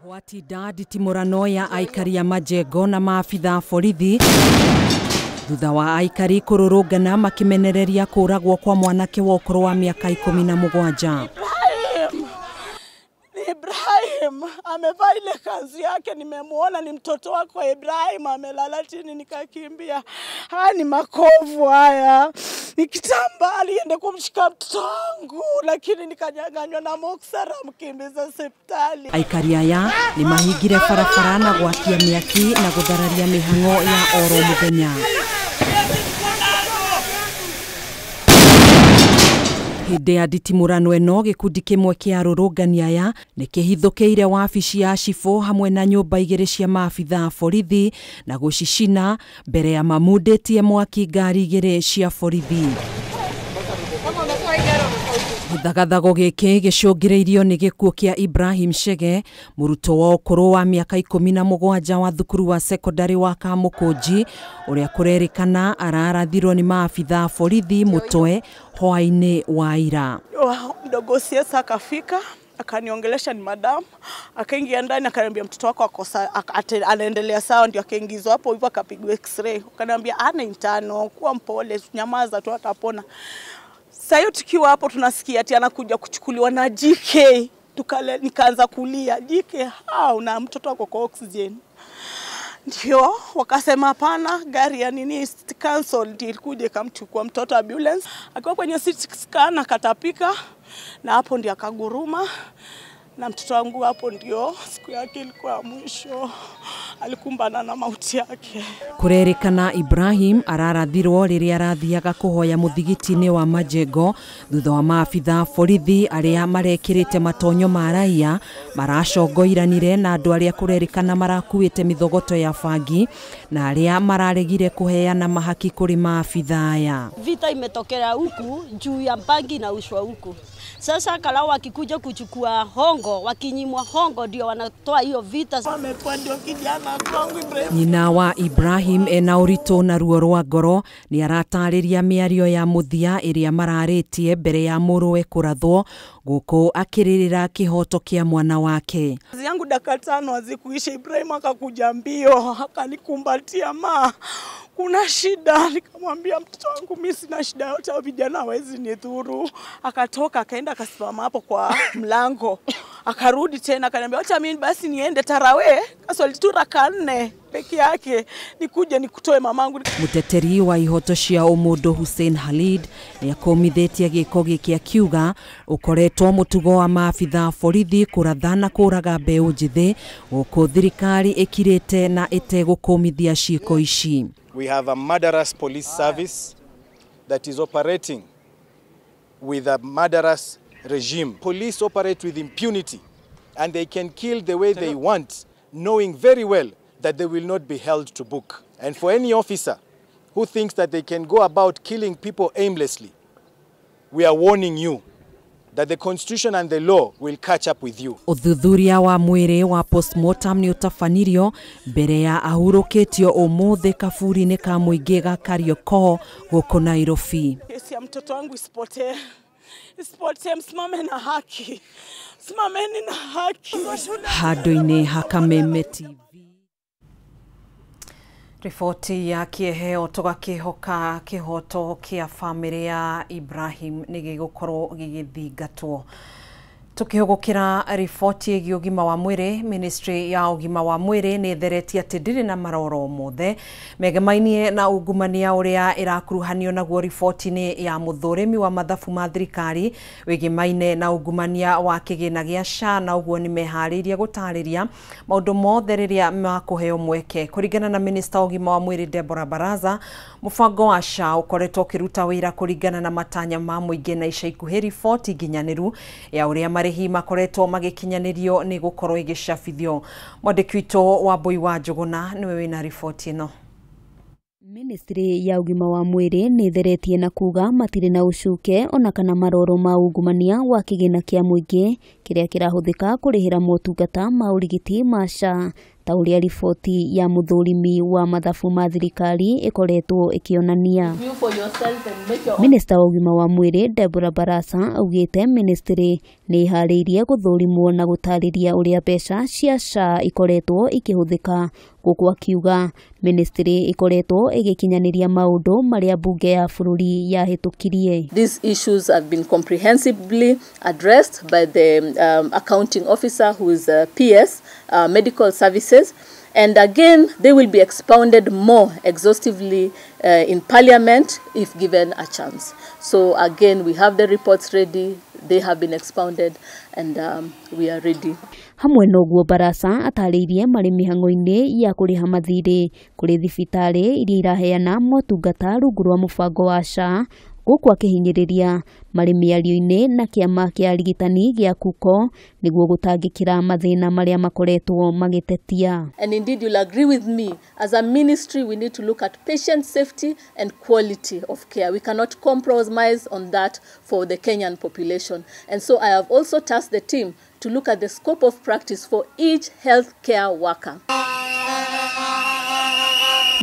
Gwatinda nditimũrano ya aikari a Majengo na maabitha borithi thutha wa aikari kũrũrũngana makĩmenereria kũragwo kwa mwanake wa ũkũrũ wa mĩaka 17. Ibrahim amevaa ile kanzu yake, nimemuona ni mtoto wako Ibrahim, amelala chini nikakimbia. Haya ni makovu haya. Nikitamba aliende kumshika mtoto wangu, lakini nikanyang'anywa na Moksara mkimbiza hospitali. Aikari aya ni mahingire barabara na gwakia mĩaki na gũthararia mĩhang'o ya oro mũthenya. Hĩndĩ ya nditimũrano ĩno gĩkundi kĩmwe kĩa arũrũngani aya nĩkĩhithũkĩire wabici ya cibũ hamwe na nyũmba igĩrĩ cia maabitha a borithi na gũcicina mbere ya mamundĩtie mwaki ngari igĩrĩ cia borithi. Gĩthagathago gĩkĩ gĩcũngĩrĩirio nĩ gĩkuũ kĩa Ibrahim Chege, mũrutwo wa ũkũrũ wa mĩaka 17 wa thukuru wa sekondari wa Kamũkũnji, ũrĩa kũrerĩkana ararathirwo nĩ maabitha a borithi mũtwe hwaĩ-inĩ wa ira. Mdogo siasa akafika akaniongelesha, ni madam, akaingia ndani akaniambia mtoto wako akosa anaendelea sawa, ndio akaingizwa hapo hivyo akapigwa x-ray. Akaniambia ana intano, kuwa mpole, nyamaza tu atapona. Sasa tukiwa hapo tunasikia ati anakuja kuchukuliwa na JK. Nikaanza kulia, JK hao na mtoto wako kwa oxygen. Ndio wakasema hapana, gari ya nini city council ndio ilikuja ikamchukua mtoto ambulance. Akiwa kwenye CT scan akatapika na hapo ndio akaguruma, na mtoto wangu hapo ndio siku yake ilikuwa mwisho, alikumbana na mauti yake. Kurerikana Ibrahim ararathirwo rĩrĩa arathiaga kũhoya mũthigiti-inĩ wa Majengo thutha wa maabitha borithi arĩa marekĩrĩte matonyo ma raia maracongoiranire na andũ arĩa kũrerĩkana marakuĩte mĩthogoto ya bangi na arĩa mararegire kũheana mahaki kũrĩ maabitha aya. Vita imetokea huku juu ya bangi na ushwa huku. Sasa kalau wakikuja kuchukua hongo, wakinyimwa hongo ndio wanatoa hiyo vita. Nyina wa Ibrahim ena ũritũ na ruo rwa ngoro nĩ aratarĩria mĩario ya mũthia ĩrĩa mararĩtie mbere ya mũrũwe kũrathwo gũkũ akĩrĩrĩra kĩhoto kĩa mwana wake. Yangu dakika 5 hazikuisha, Ibrahim akakuja mbio akanikumbatia, ma kuna shida? Nikamwambia mtoto wangu mimi sina shida yote, hao vijana hawezi nidhuru. Akatoka akaenda akasimama hapo kwa mlango, akarudi tena akaniambia acha mimi basi niende tarawe kaswali tu raka 4 peke yake nikuje nikutoe mamangu. Muteteri wa ihoto cia ũmũndũ Hussein Khalid nĩakomithĩtie gĩko gĩkĩ akiuga ũkoretwo mũtugo wa maabitha borithi kũrathana kũraga mbeũ njĩthĩ gũkũ thirikari ĩkirĩte na ĩtegũkũmithia ciĩko ici. We have a murderous police service that is operating with a murderous regime. Police operate with impunity and they can kill the way they want, knowing very well that they will not be held to book. And for any officer who thinks that they can go about killing people aimlessly, we are warning you that the constitution and the law will catch up with you. Ũthuthuria wa mwĩrĩ wa postmortem nĩ ũtabanirio mbere ya ahurũkĩtio ũmũthĩ kaburi-inĩ ka mũingĩ ga Kariokor gũkũ Nairobi. Kesi ya mtoto wangu isipotee, isipotee, msimame na haki, msimameni na haki. Handũ-inĩ ha Kameme TV. Riboti ya kĩheo tũgakĩhoka kĩhoto kĩa bamĩrĩ ya Ibrahim nĩ gĩgũkorwo gĩgĩthingatwo. Tukihũgũkĩra riboti ĩgiĩ ũgima wa mwĩrĩ, Ministry ya ũgima wa mwĩrĩ nĩ ĩtheretie atĩ ndĩrĩ na maroro mothe megemainie na ungumania ũrĩa ĩrakuruhanio naguo riboti-inĩ ya mũthũrĩmi wa mathabu ma thirikari wĩgemaine na ungumania wa kĩgĩna gĩa SHA, na ũguo nĩ meharĩirie gũtarĩria maũndũ mothe rĩrĩa makũheo mweke. Kũringana na Minister wa ũgima wa mwĩrĩ Deborah Baraza, mũbango wa SHA ũkoretwo ũkĩruta wĩra kũringana na matanya ma mũingĩ na ica ikuhĩ riboti nginyanĩru ya ũrĩa marĩhi makoretwo magĩkinyanĩrio nĩ gũkorwo ĩgĩcabithio. Mwandĩki witũ wa Mbui wa Njũgũna nĩwe wĩna riboti ĩno. Ministry ya ũgima wa mwĩrĩ nĩ ĩtheretie na kuga matirĩ na ũcuke ona kana maroro ma ungumania wa kĩgĩna kĩa mũingĩ kĩrĩa kĩrahũthĩka kũrĩhĩra motungata ma ũrigiti ma SHA ta ũrĩa riboti ya mũthũrimi wa mathabu ma thirikari ĩkoretwo ĩkĩonania. Minista wa ũgima wa mwĩrĩ Deborah Barasa augĩte ministry nĩ ĩharĩirie gũthũrimwo na gũtarĩria ũrĩa mbeca cia SHA ikoretwo ikĩhũthĩka, gũkũ akiuga ministry ĩkoretwo ĩgĩkinyanĩria maũndũ marĩa mbunge ya bũrũri yahĩtũkirie. These issues have been comprehensively addressed by the accounting officer, who is PS, Medical Services. And again, they will be expounded more exhaustively in Parliament if given a chance. So again, we have the reports ready, they have been expounded, and we are ready. Hamwe noguo Barasa atarĩirie marĩ mĩhang'o-inĩ ya kũrĩha mathirĩ kũrĩ thibitarĩ iria iraheana motungata rungu rwa mũbango wa SHA, gũkũ akĩhinyĩrĩria marĩ mĩario-inĩ na kĩama kĩa arigitani gĩa KUCO nĩguo gũtangĩkĩra mathĩna marĩa makoretwo magĩtetia. And indeed, you'll agree with me, as a ministry we need to look at patient safety and quality of care. We cannot compromise on that for the Kenyan population. And so I have also tasked the team to look at the scope of practice for each healthcare worker.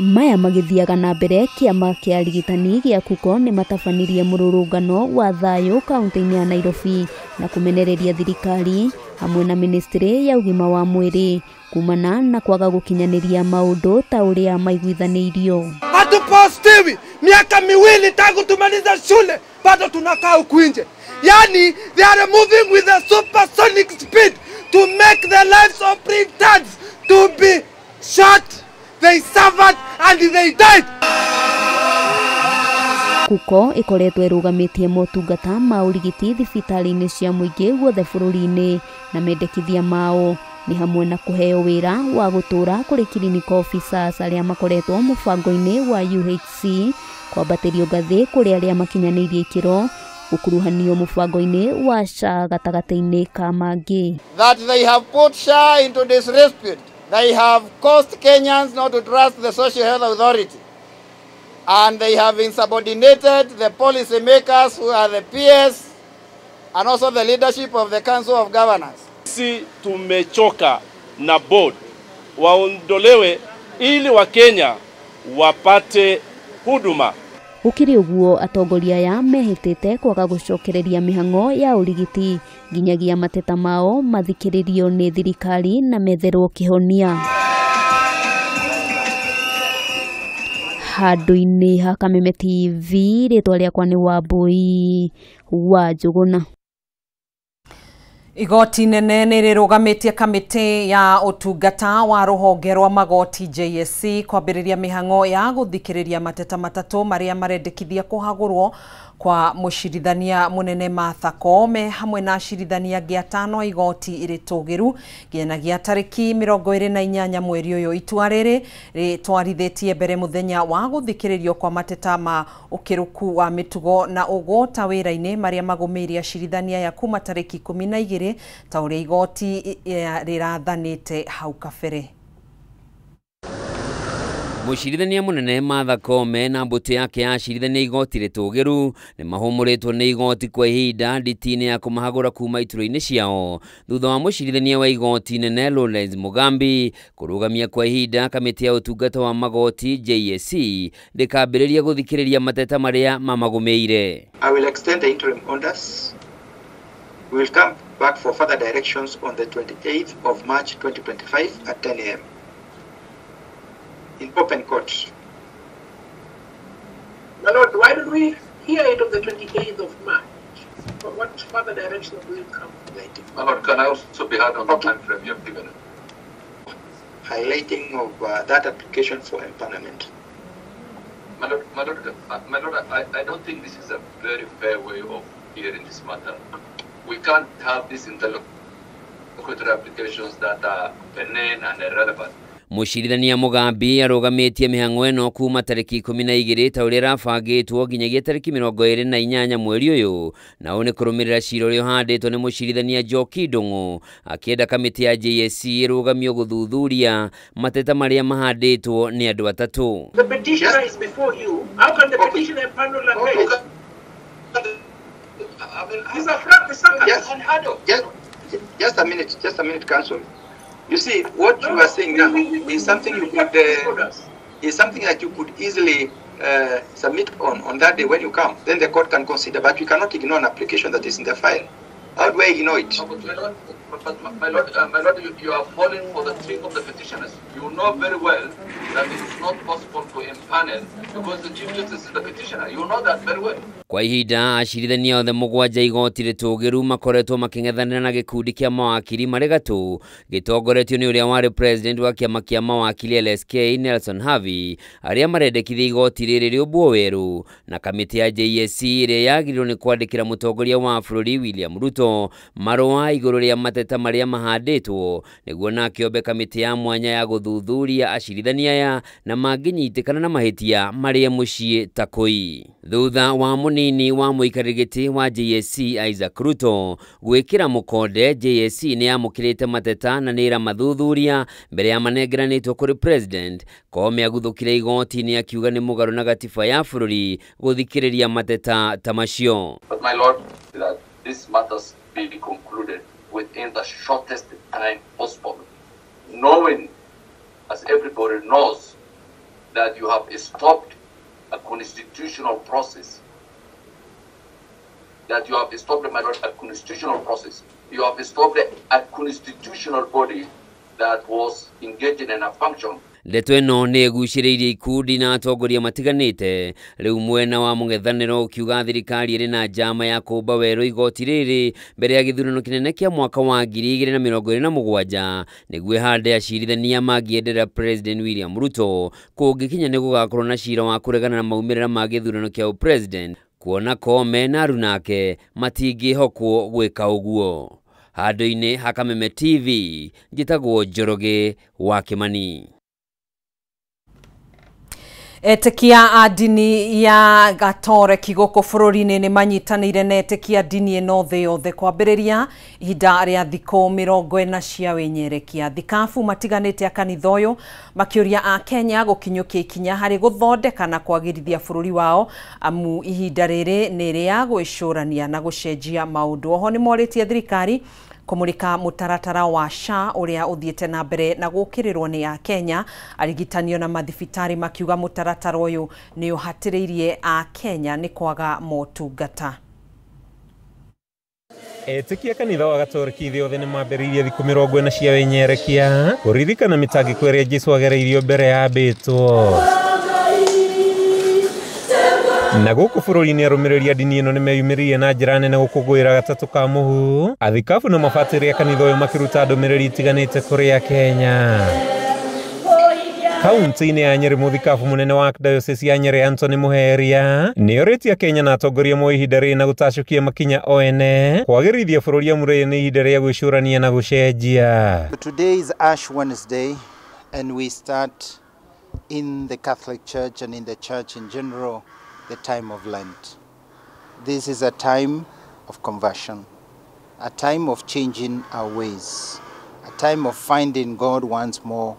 Maya magĩthiaga na mbere, kĩama kĩa arigitani gĩa KUCO nĩ matabanirie mũrũrũngano wa thayũ kaunti-inĩ ya Nairobi na kũmenereria thirikari hamwe na ministry ya ũgima wa mwĩrĩ kumana na kwaga gũkinyanĩria maũndũ ta ũrĩa maiguithanĩirio. Hatupostiwi miaka miwili tangu tumaliza shule bado tunakaa huku nje. Yani they are moving with a supersonic speed to make the lives of interns to be short. They suffered and they died. KUCO ĩkoretwo ĩrũgamĩtie motungata ma ũrigiti thibitarĩ-inĩ cia mũingĩ guothe bũrũri-inĩ, na mendekithia mao nĩ hamwe na kũheo wĩra wa gũtũũra kũrĩ clinical officers arĩa makoretwo mũbango-inĩ wa UHC, kwambatĩrio ngathĩ kũrĩ arĩa makinyanĩirie ikĩro, gũkuruhanio mũbango-inĩ wa SHA gatagatĩ-inĩ ka mangĩ. That they have put SHA into disrepute. They have caused Kenyans not to trust the Social Health Authority. And they have insubordinated the policy makers who are the PS and also the leadership of the Council of Governors. Sisi tumechoka na board waondolewe ili wa Kenya wapate huduma. Gũkĩrĩ ũguo, atongoria aya mehĩtĩte kwaga gũcokereria mĩhang'o ya ũrigiti nginyagia mateta mao mathikĩrĩrio nĩ thirikari na metherwo kĩhonia. Handũ-inĩ ha Kameme TV, rĩtwa rĩakwa nĩ Wambui wa Njũgũna. Igoti nene nĩ rĩrũgamĩtie kamĩtĩ ya ũtungata wa rũhonge rwa magoti JSC kwambĩrĩria mĩhang'o ya gũthikĩrĩria mateta matatũ marĩa marendekithia kũhagũrwo kwa mũcirithania mũnene Martha Koome hamwe na acirithania angĩ atano a igoti rĩtũgĩru nginyagia tarĩki 28 mweri ũyũ. Itua rĩrĩ rĩtwarithĩtie mbere mũthenya wa gũthikĩrĩrio kwa mateta ma ũkĩrũku wa mĩtugo na ũgũta wĩra-inĩ marĩa magũmĩire acirithania aya kuma tarĩki 12 ta ũrĩa igoti rĩrathanĩte hau kabere. Mũcirithania mũnene Martha Koome na mbũtũ yake ya acirithania igoti rĩtũgĩru nĩ mahũmũrĩtwo nĩ igoti kwa ihinda nditi-inĩ ya kũmahagũra kuma iturwa-inĩ ciao thutha wa mũcirithania wa igoti nene Lawrence Mugambi kũrũgamia kwa ihinda kamĩtĩ ya ũtungata wa magoti JSC ndĩkambĩrĩria gũthikĩrĩria mateta marĩa mamagũmĩire. I will extend the interim orders. We will come back for further directions on the 28th of March 2025 at 10 a.m. in open court. My Lord, why don't we hear it on the 28th of March? What further direction will come? My Lord, can I also be heard on the time frame you have given? Highlighting of that application for empanelment. My Lord, I don't think this is a very fair way of hearing this matter. We can't have these interlocutory applications that are benign and irrelevant. Mũcirithania Mugambi arũgamĩtie mĩhang'o ĩno kuma tarĩki 12 ta ũrĩa ĩrabangĩtwo nginyagia tarĩki 28 mweri ũyũ, na ũũ nĩ kũrũmĩrĩra cira ũrĩa ũhandĩtwo nĩ mũcirithania Njoki Ndung'u akĩenda kamĩtĩ ya JSC ĩrũgamio gũthuthuria mateta marĩa mahandĩtwo nĩ andũ atatũ. The petitioner is before you. How can the petitioner panel case? These are Just a minute, counsel. You see, what you are saying now is something you could is something that you could easily submit on that day when you come. Then the court can consider, but we cannot ignore an application that is in the file. How do I ignore it? No, but my lord, you are falling for the trick of the petitioners. You know very well that it is not possible to impanel because the Chief Justice is the petitioner. You know that very well. Kwa ihinda acirithania othe mũgwanja igoti rĩtũgĩru makoretwo makĩng'ethanĩra na gĩkundi kĩa mawakiri marĩ gatũ gĩtongoretio nĩ ũrĩa warĩ president wa kĩama kĩa mawakiri LSK Nelson Havi, arĩa marendekithia igoti rĩrĩ rĩũmbwo werũ na kamĩtĩ ya JSC ĩrĩa yagĩrĩirwo nĩ kwandĩkĩra mũtongoria wa bũrũri William Ruto marũa igũrũ rĩa mateta marĩa mahandĩtwo nĩguo nake ombe kamĩtĩ ya mwanya ya gũthuthuria acirithania aya na mangĩnyitĩkana na mahĩtia marĩe mũciĩ ta kũi. Thutha wa mũnini wa mũikarĩri gĩtĩ wa JSC Isaac Ruto gwĩkĩra mũkonde, JSC nĩ yamũkĩrĩte mateta na nĩ ĩramathuthuria mbere ya manengeranĩtwo kũrĩ president. Koome aguthũkire igoti-inĩ akiuga nĩ mũgarũ na gatiba ya bũrũri gũthikĩrĩria mateta ta macio. But my lord, that these matters be concluded within the shortest time possible, knowing, as everybody knows, that you have stopped a constitutional process. That you have stopped, my lord, a constitutional process. You have stopped a constitutional body that was engaging in a function. Ndeto ĩno nĩ ĩgucĩrĩirie ikundi na atongoria matiganĩte. Rĩu mwena wa mũng'ethanĩro ũkiuga thirikari ĩrĩ na njama ya kũmba werũ igoti rĩrĩ mbere ya gĩthurano kĩnene kĩa mwaka wa 2027 nĩguo ĩhande acirithania mangĩenderera President William Ruto kũngĩkinya nĩ gũgakorwo na cira wa kũregana na maumĩrĩra ma gĩthurano kĩa ũpresident, kuona Koome na arunake matingĩhokwo gwĩka ũguo. Handũ-inĩ ha Kameme TV, njĩtagwo Njoroge wa Kĩmani. Etĩkia a ndini ya Gatoreki gũkũ bũrũri-inĩ nĩ manyitanĩire na etĩkia ndini ĩno thĩ yothe kwambĩrĩria ihinda rĩa thikũ 40 cia wĩnyerekia. Thikabu matiganĩte a kanitha ũyũ makĩũria a Kenya gũkinyũkia ikinya harĩ gũthondeka na kwagĩrithia bũrũri wao, amu ihinda rĩrĩ nĩ rĩa gwĩcũrania na gũcenjia maũndũ. Oho nĩ morĩtie thirikari kũmũrĩka mũtaratara wa SHA ũrĩa ũthiĩte na mbere na gũkĩrĩrwo nĩ a Kenya. Arigitanio na mathibitarĩ makiuga mũtaratara ũyũ nĩ ũhatĩrĩirie a Kenya nĩ kwaga motungata. Etĩkia kanitha wa Gatoreki thĩ yothe nĩ mambĩrĩirie thikũ 40 cia wĩnyerekia kũririkana mĩtangĩko ĩrĩa Jesũ agereirio mbere ya ambĩtwo. Na gũkũ bũrũri-inĩ arũmĩrĩri a ndini ĩno nĩmeyumĩririe na njĩra nene gũkũngũĩra gatatũ ka mũhu. Athikabu na mabatĩri a kanitha ũyũ makĩruta ndũmĩrĩri itiganĩte kũrĩ Akenya. Kaunti-inĩ ya Nyeri, mũthikabu mũnene wa Archdiocese ya Nyeri Anthony Muheria nĩorĩtie Akenya na atongoria moe ihinda rĩrĩ na gũtacũkia makinya o ene kwagĩrithia bũrũri amu rĩrĩ nĩ ihinda rĩa gwĩcũrania na gũcenjia. Today is Ash Wednesday and we start in the Catholic Church and in the Church in general the time of Lent. This is a time of conversion, a time of changing our ways, a time of finding God once more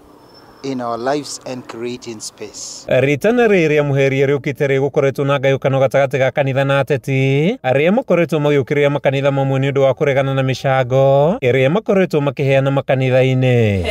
in our lives and creating space. Ritana rĩrĩa Muheria rĩũkĩte rĩgũkoretwo na ngayũkano gatagatĩ ga kanitha na ateti arĩa makoretwo magĩũkĩrĩra makanitha mamwe nĩ ũndũ wa kũregana na mĩcango ĩrĩa makoretwo makĩheana makanitha-inĩ.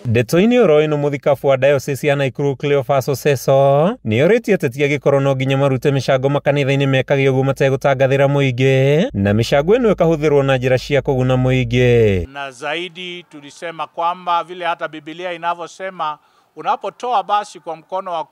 Ndeto-inĩ oro ĩno mũthikabu wa Diocese ya Nakuru Cleophas Oseso nĩorĩtie ateti angĩkorwo no nginya marute mĩcango makanitha-inĩ mekage ũguo mategũtangathĩra mũingĩ na mĩcango ĩno ĩkahũthĩrwo na njĩra cia kũguna mũingĩ. Na zaidi tulisema kwamba vile hata Biblia inavyosema, unapotoa basi kwa mkono wa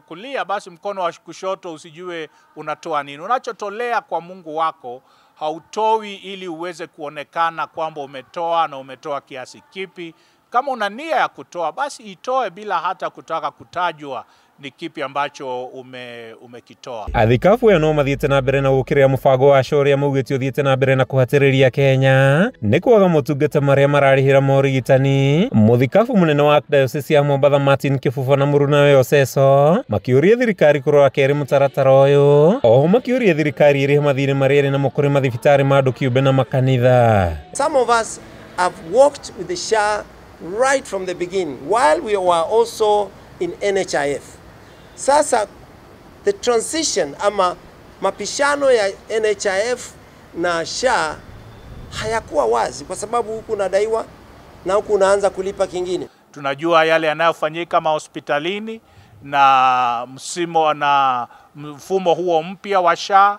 kulia, basi mkono wa kushoto usijue unatoa nini. Unachotolea kwa Mungu wako hautoi ili uweze kuonekana kwamba umetoa na umetoa kiasi kipi. Kama una nia ya kutoa, basi itoe bila hata kutaka kutajwa ni kipi ambacho umekitoa. Athikabu aya no mathiĩte na mbere na gũkĩrĩra mũbango wa SHA ũrĩa maugĩte ũthiĩte na mbere na kũhatĩrĩria Kenya nĩ kwaga motungata marĩa mararĩhĩra morigitani. Mũthikabu mũnene wa Archdiocese ya Mombatha Martin Kĩbuba na mũrunawe Oseso makĩũria thirikari kũrora kerĩ mũtaratara ũyũ. Oho makĩũria thirikari ĩrĩhe mathirĩ marĩa ĩrĩ namo kũrĩ mathibitarĩ ma andũ kĩũmbe na makanitha. Some of us have worked with the SHA right from the beginning while we were also in NHIF. Sasa the transition ama mapishano ya NHIF na SHA hayakuwa wazi, kwa sababu huku unadaiwa na huku unaanza kulipa kingine. Tunajua yale yanayofanyika mahospitalini na msimo na mfumo huo mpya wa SHA.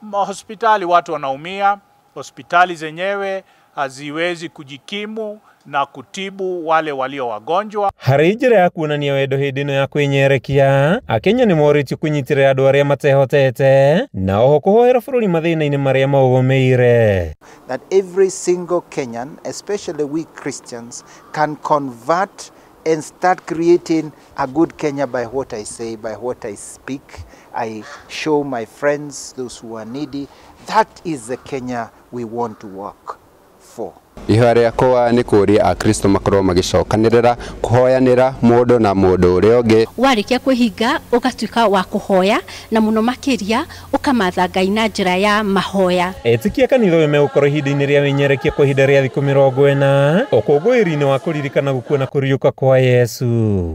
Mahospitali watu wanaumia, hospitali zenyewe haziwezi kujikimu na kutibu wale walio wagonjwa. Harĩ njĩra ya kuonania wendo hĩndĩ ĩno ya kwĩnyerekia, Akenya nĩ morĩtio kũnyitĩrĩra andũ arĩa matehotete na oho kũhoera bũrũri mathĩna-inĩ marĩa maũgũmĩire. That every single Kenyan, especially we Christians, can convert and start creating a good Kenya by what I say, by what I speak. I show my friends, those who are needy. That is the Kenya we want to work for. Ihoya rĩakwa nĩ kũũria Akristo makorwo magĩcokanĩrĩra kũhoyanĩra mũndũ na mũndũ ũrĩa ũngĩ. Warĩkia kwĩhinga ũgatuĩka wa kũhoya na mũno makĩria ũkamatha Ngai na njĩra ya mahoya. Etĩkia kanitha ũyũ megũkorwo ihinda-inĩ rĩa wĩnyerekia kwa ihinda rĩa thikũ 40 ũkũngũĩri-inĩ wa kũririkana gũkua na kũriũka kwa Yesu.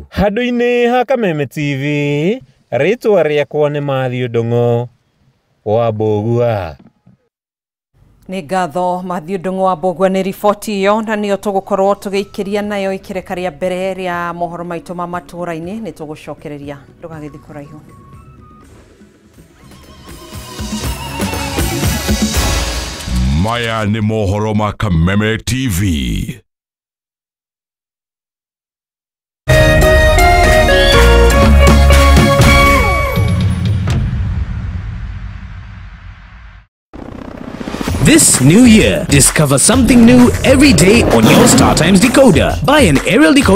Handũ-inĩ ha Kameme TV, rĩtwa rĩakwa nĩ Matthew Ndung'u wa Mbũgua. Nĩ ngatho Matthew Ndung'u wa Mbũgua nĩ riboti ĩyo, na nĩyo tũgũkorwo tũgĩikĩria nayo ikĩreka rĩa mbere rĩa mohoro maitũ ma matũũra-inĩ. Nĩ tũgũcokereria, ndũgagĩthiĩ kũraihu. Maya nĩ mohoro ma Kameme TV. This new year, discover something new every day on your StarTimes decoder. Buy an aerial decoder.